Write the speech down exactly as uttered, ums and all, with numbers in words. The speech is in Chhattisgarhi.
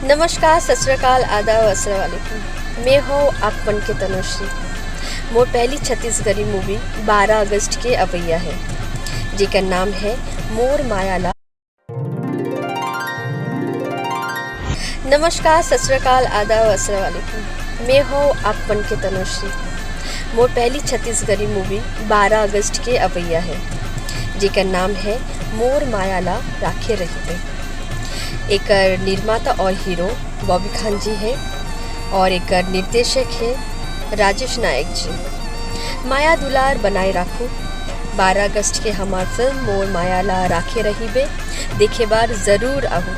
नमस्कार, सत श्री अकाल, आदाब, अस्सलाम वालेकुम। मैं हूँ आप मन के तनुश्री। मोर पहली छत्तीसगढ़ी मूवी बारह अगस्त के अवैया है, जेकर नाम है मोर माया ला। नमस्कार, सत श्री अकाल, आदाब, अस्सलाम वालेकुम। मैं हूँ आप मन के तनुश्री। मोर पहली छत्तीसगढ़ी मूवी बारह अगस्त के अवैया है, जेकर नाम है मोर माया ला राखे रहिबे। एकर निर्माता और हीरो बॉबी खान जी है और एकर निर्देशक है राजेश नायक जी। माया दुलार बनाए राखू। बारह अगस्त के हमार फिल्म मोर माया ला राखे रहिबे देखे बार जरूर आहू।